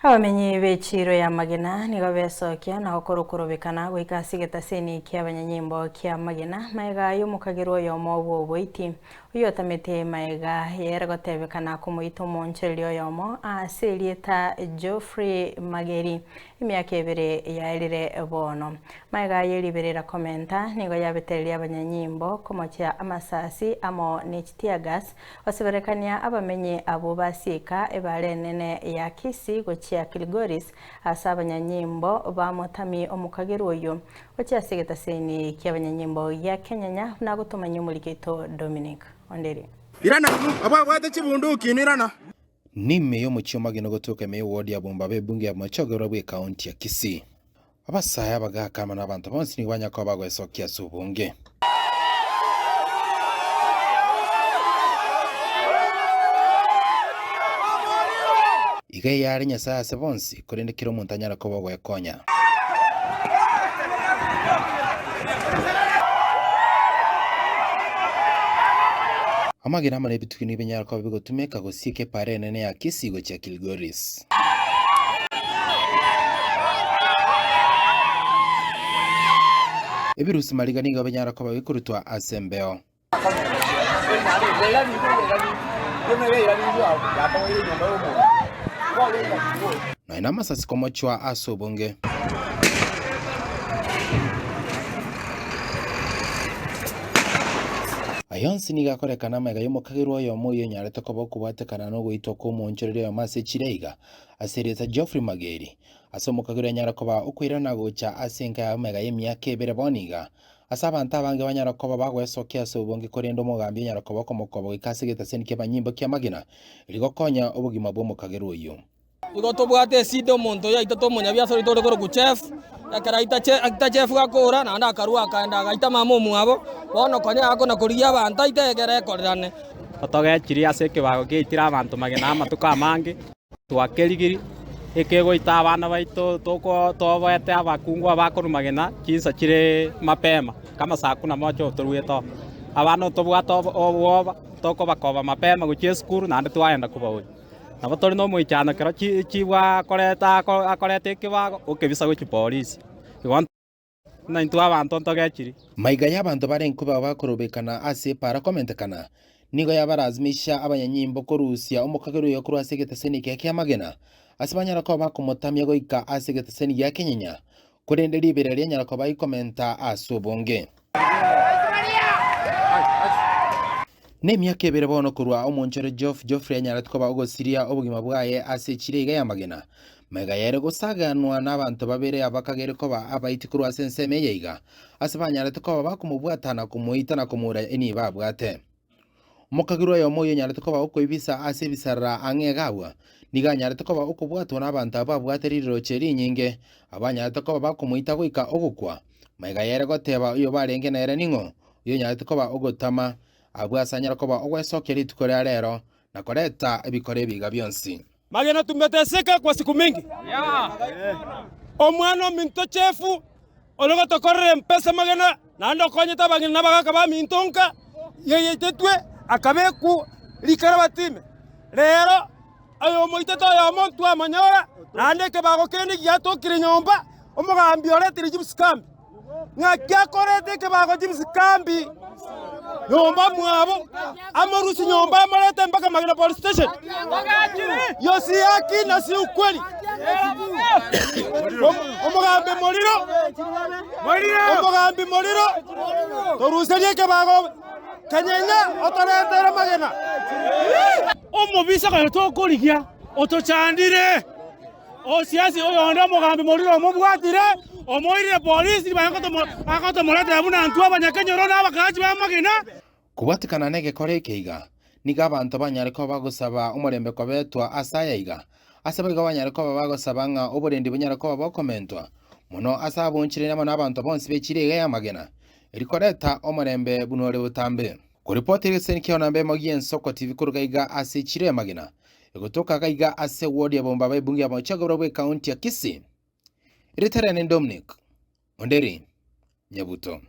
Abamenyi b'echiiro ya Magena nigo besokia na gokora okorobekana goika ase egetaseni ki'abanyanyimbo kia Magena magega y'omokagerwa oyomo bw'oboiti oyio otamete magega y'ere gotebekana komoita omoonchoreria oyomo ase erieta Geoffrey Mageri emiaka ebere yaerire bono. Magega y'eriberera komenta nigo yabetereria abanyanyimbo komochia amasasi amo ne chiteargas Goseberekania abamenyi abwo basieka ebaare enene ya Kisii gochia Kilgoris ase abanyanyimbo bamotami omokagerwa oyio gochia ase egetaseni ki'abanyanyimbo gia Kenyanya buna agotomanyia omoriki oito Dominic Onderi. Irana, ababwate chibunduki inwe irana. Nime y'omochie omageni ogotoka ime y'ewodi ya Bombaba ebunge ya Bomachoge bw'ekaunti ya Kisii. Abasae, abagaaka, amo nabanto bonsi nigo banya koba bagoesokia ase obonge. Iga eyare Nyasae ase bonsi, korende kera omonto anyare koba ogoekonya. Amagena amo nebitugi nigo binyare koba bigotumeka gosieka epaara enene ya Kisii gochia Kilgoris. Ebirusi mariga nigo binyara koba bikorutwa ase embeo. Nonya namasasi komochwa ase obonge. Aya onsi nigo akorekana amaiga y'omokagerwa oyomo oyio onyarete koba okobwatekana nogoitwa kw'omoonchoreria oyomo ase echira iga, ase erieta Geoffrey Mageri. Ase omokagerwa anyare koba okoirana gocha ase enka y'amaiga y'emiaka ebere bono iga, ase abanto abange banyare koba bagoesokia ase obonge korende omogambi onyare koba okomokoba goika ase egetaseni ki'abanyimbo ki'amagena, erio gokonya obogima bw'omokagerwa oyio. Igo tobwate esida omonto oyo aitete omonyabiasara oito ore korokwa Chef, ekero aita Che aita Chef gakora, naende akarua akaenda agaita mama omwabo, bono konya akona korigia abanto aite ekere ekorerane. Totogechirie ase ekebago giaitire abanto magena amatuko amange, twakerigiri, ekegoita abana baito toko toboete abakungu abakorwa magena chinsa chire mapema kama saa kumi na moja otoruete oo. Abana otobwate obo obwoba, tokobakoba mapema gochia esukuru naende twaenda kobaoria. Nabo tore nomoichano ekero chibwa akoreta akoreta ekebago, okebisa gochia polisi. Igo buna intwe abanto ntogechiri. Maiga y'abanto bare nkoba bakorobekana ase epaara komentekana, nigo yabarazimisha abanyanyimbo korusia omokagera oyo korwa ase egeteseni ekiya ki'amagena, ase banyare koba bakomotamia goika ase egeteseni gia kenyenya, korende riberera rianyara koba rikomenta ase obonge. Nemiaka ebere bono korwa omonchore Geoff Geoffrey anyarete koba ogosiria obogima bwaye ase echira iga y'amagena. Magega yaye gosaganwa nabanto babere abakagere koba abaiti korwa ase ensemo eye iga, ase banyarete koba bakomobwata na komoita na komoura enibo abwate. Omokagirwa oyomo oyio onyarete koba okoibisa ase ebisarara ang'e iga agwo, nigo anyarete koba okobwatwa nabanto abwo babwate riroche rinyinge, abanyarete koba bakomoita goika ogokwa. Magega yaye goteba oyo barenge nere ning'o, oyio onyarete koba ogotama, Abwo ase anyare koba ogwesokia rituko ria rero, na koreta ebikoro ebiga bionsi. Magena tumeteseka kwa siku mingi. Omwana ominto chefu ore gotokorera empesa magena naende okonyete abang'ina na abagaka baminto nka yaitetwe akabekwa rikara batime. Rero oyomoitete oyomo ntwamonyora naende ekebago kende giatokire nyomba omogambi oretire chips kambi. Ng'aki akorete ekebago chips kambi nyomba mwabo amorusie nyomba amorete mpaka Magena police station. Hiyo si haki na si ukweli. Omogambi moriro, omogambi moriro, toruserie ekebago kenyenya otorentere Magena. Omobisa konya tokorigia otochandire. Osiasi oyonde omogambi moriro omobwatire, omoirire polisi, bagotomoretera buna intwe abanyakenyoro na abakaachi b'amagena. Kobwatekana negekora eke iga, nigo abanto banyare koba bagosaba omorembe kobetwa ase aya iga, ase boigo banyare koba bagosaba ng'a oborendi bonyare koba bokomentwa, mono ase abonchoreri amo nabanto bonsi b'echira iga y'amagena, erio koreta omorembe buna ore botambe. Koripoti egeseni kiao namba emo gi'ensoko TV koruga iga ase echiro y'amagena, Egotoka gaiga ase ward ya Bombaba ebunge ya Bochogoro bw'ekaunti ya Kisii. Erieta riane Dominic Onderi Nyabuto.